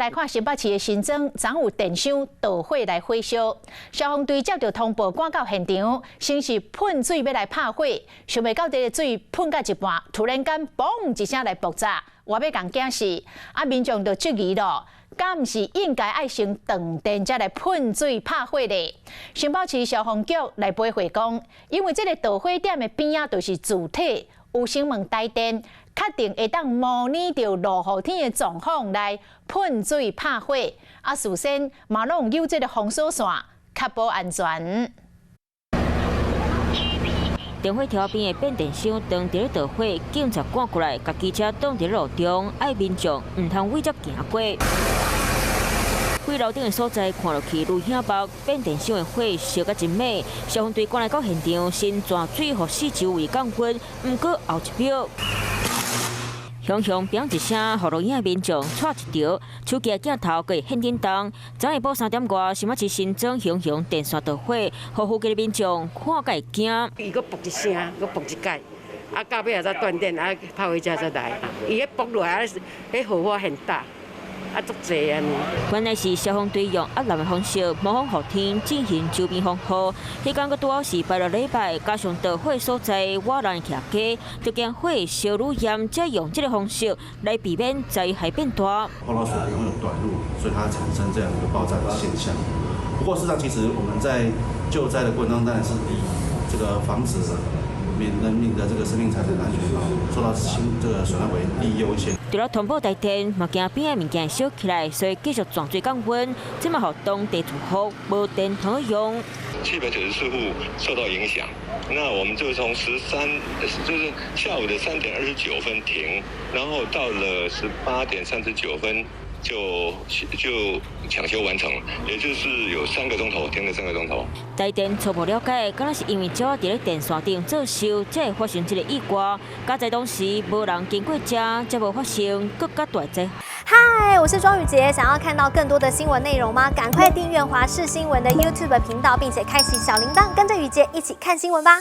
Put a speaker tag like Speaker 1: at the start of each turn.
Speaker 1: 來看新北市的新莊，昨有電箱導火來火燒，消防隊接到通報趕到現場，先是噴水欲來拍火，想袂到這个水噴到一半，突然間嘣一聲來爆炸，倚欲共驚死，啊民眾就質疑咯，敢毋是應該愛先斷電才來噴水拍火咧？新北市消防局來回覆講，因為這个導火點的邊仔就是柱體，有先問台電，確定會當模擬著落雨天的狀況來噴水拍火，啊，事先嘛攏有這个封鎖線，確保安全。
Speaker 2: 電火柱邊的變電箱當佇咧著火，警察趕過來，共機車擋佇路中，愛民眾毋通對遮行過。幾樓頂的所在看落去愈顯目，變電箱的火燒甲真猛，消防隊趕來到現場，先濺水予四周圍降溫，毋過後一秒，響響砰一聲，予錄影的民眾掣一著，手機的鏡頭閣會現震動。昨下晡3點外，新北市新莊雄雄電線著火，予附近的民眾看甲會驚。
Speaker 3: 伊閣爆一聲，閣爆一擺，啊，到尾仔才斷電，啊，拍火車才來。伊彼爆落來，啊，彼火花很大。啊，足濟按呢。
Speaker 2: 原來是消防隊用壓纜的方式模仿雨天進行周邊防護。彼工閣拄好是拜六禮拜，加上著火所在倚人徛家，就驚火燒愈嚴，才用這个方式來避免災害變大。
Speaker 4: 碰到水可能會有短路，所以它產生這樣一個爆炸的現象。不過事實上，其實我們在救災的過程中，當然是以這個防止民人民的這個生命財產安全受到輕這個損害為第一優先。
Speaker 2: 除了通報台電，嘛驚邊的物件燒起來，所以繼續濺水降溫。這嘛予當地住戶無電通用。
Speaker 5: 794戶受到影響，那我們就從13，就是下午的3點29分停，然後到了18點39分就搶修完成，也就是有三個鐘頭，停了三個鐘頭。
Speaker 2: 台電初步了解，敢若是因為鳥仔佇咧電線頂做秀，才會發生這个意外。佳哉當時無人經過遮，才無發生閣較大災。
Speaker 6: 嗨，我是莊宇傑，想要看到更多的新聞內容嗎？趕快訂閱華視新聞的 YouTube 頻道，並且開啟小鈴鐺，跟着宇傑一起看新聞吧。